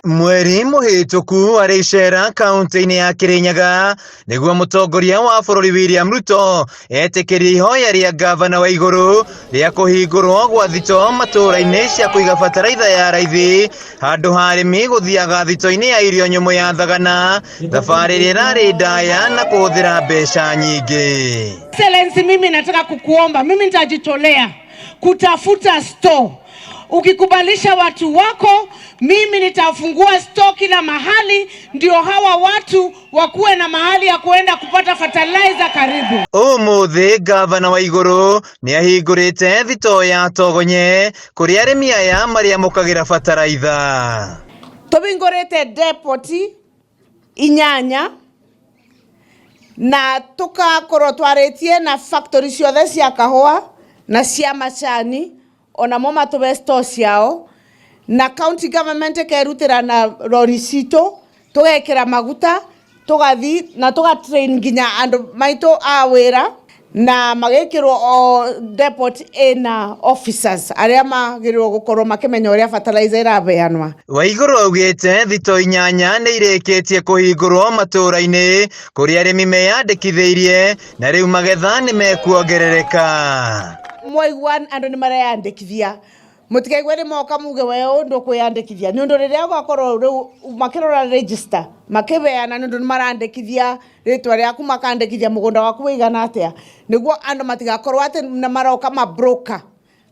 Mweri mũhĩtũku arĩ icera kaunti-inĩ ya Kirinyaga nĩguo mũtongoria wa bũrũri William Ruto etĩkĩrie ihoya rĩa ngavana wa igũrũ rĩa kũhingũrwo gwa thitoo matũũra-inĩ cia kũiga bataraitha ya raithi handũ ha arĩmi gũthiaga thitoo-inĩ ya irio nyũmũ ya Thagana, thabarĩ ĩrĩa ĩrarĩ ndaya na kũhũthĩra mbeca nyingĩ. Excellency, mimi nataka kukuomba, mimi nitajitolea kutafuta store. Ukikubalisha watu wako, mimi nitafungua store kila mahali, ndio hawa watu wakuwe na mahali ya kuenda kupata fertilizer karibu. Ũmũthĩ ngavana wa igũrũ nĩ ahingũrĩte thitoo ya Togonye kũrĩa arĩmi aya marĩamũkagĩra bataraitha. Tũhingũrĩte depot inyanya na tukakorwo twarĩtie na factory ciothe cia kahũa na cia macani, onamo matũhe store ciao, na county government ĩkerutĩra na rori citũ, tũgekĩra maguta, tũgathi na tũga train nginya andũ maitũ a wĩra, na magĩkĩrwo o depot ĩna officers arĩa magĩrĩirwo gũkorwo makĩmenya ũrĩa fertilizer ĩraheanwa. Waigũrũ augĩte thitoo inyanya nĩ irĩkĩtie kũhingũrwo matũũra-inĩ kũrĩa arĩmi meyandĩkithĩirie na rĩu magetha nĩ mekuongerereka. Mwaigua andũ nĩ mareyandĩkithia, mũtikaigue nĩ moka muge we ũũ ndũkwĩyandĩkithia, nĩ ũndũ rĩrĩa ũgakorwo rĩu makĩrora register makĩbeana, nĩ ũndũ nĩ marandĩkithia rĩtwa rĩaku, makandĩkithia mũgũnda waku wĩigana atĩa, nĩguo andũ matigakorwo atĩ nĩ maroka ma broker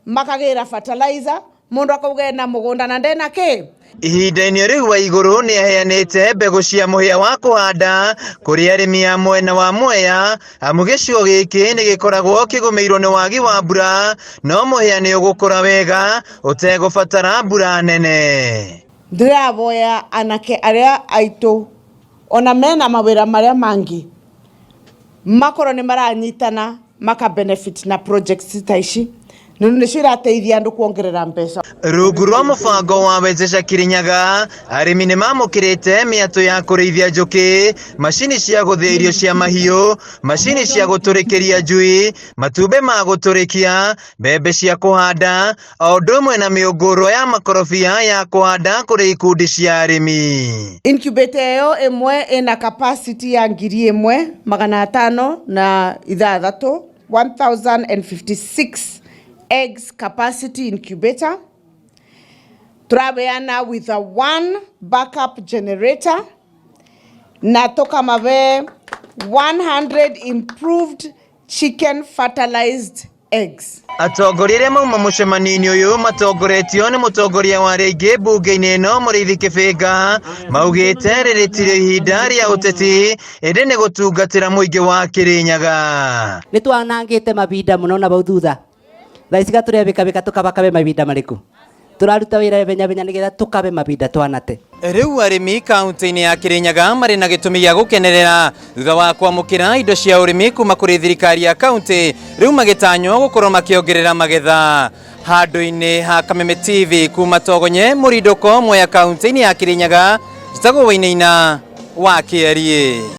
makagĩra fertilizer, mũndũ akauga ena mũgũnda na ndena kĩ. Ihinda-inĩ rĩu Waigũrũ nĩ aheanĩte mbegũ cia mũhĩa wa kũhanda kũrĩ arĩmi a mwena wa Mwea, amu gĩcigo gĩkĩ nĩ gĩkoragwo kĩgũmĩirwo nĩ wagi wa mbura, no mũhĩa nĩ ũgũkũra wega ũtegũbatara mbura nene. Ndĩravoya anake arĩa aitũ ona mena mawĩra marĩa mangĩ makorwo nĩ maranyitana maka benefit na projects ta ici, nĩ nĩcio irateithia andũ kuongerera mbeca. Rungu rwa mũbango wa Wezesha Kirinyaga, arĩmi nĩ mamũkĩrĩte mĩatũ ya kũrĩithia njũkĩ, macini cia gũthĩa irio cia mahiũ, macini cia gũtũrĩkĩria njui, matumbĩ ma gũtũrĩkia, mbembe cia kũhanda, o ũndũ ũmwe na mĩũngũrwa ya makorobia ya kũhanda kũrĩ ikundi cia arĩmi. Incubator ĩyo ĩmwe ĩna capacity ya 1506, 1056 eggs capacity incubator. Tũrabeana with a one backup generator na tũkamabe 100 improved chicken fertilized eggs. Atongoria arĩa mauma mũcemanio-inĩ ũyũ matongoretio nĩ mũtongoria wa arĩa aingĩ mbunge-inĩ ĩno Mũrĩithi Kĩbĩnga maugĩte rĩrĩ tirĩ ihinda rĩa ũteti ĩndĩ nĩ gũtungatĩra mũingĩ wa Kĩrĩnyaga. Nĩ twanangĩte mabinda mũno na bau thutha, thaa ici gatũrebĩkabĩka tũkabakabe mabinda marĩkũ tũraruta wĩra benya benya nĩgetha tũkabe mabinda twanate. Rĩu arĩmi kaunti-inĩ ya Kirinyaga marĩ na gĩtũmi gĩa gũkenerera thutha wa kwamũkĩra indo cia ũrĩmi kuma kũrĩ thirikari ya kaunti, rĩu magĩtanywo gũkorwo makĩongerera magetha. Handũ-inĩ ha Kameme TV kuma Togonye Mũrindũko Mwea kaunti-inĩ ya Kirinyaga, njĩtagwo Wainaina wa Kĩeriĩ.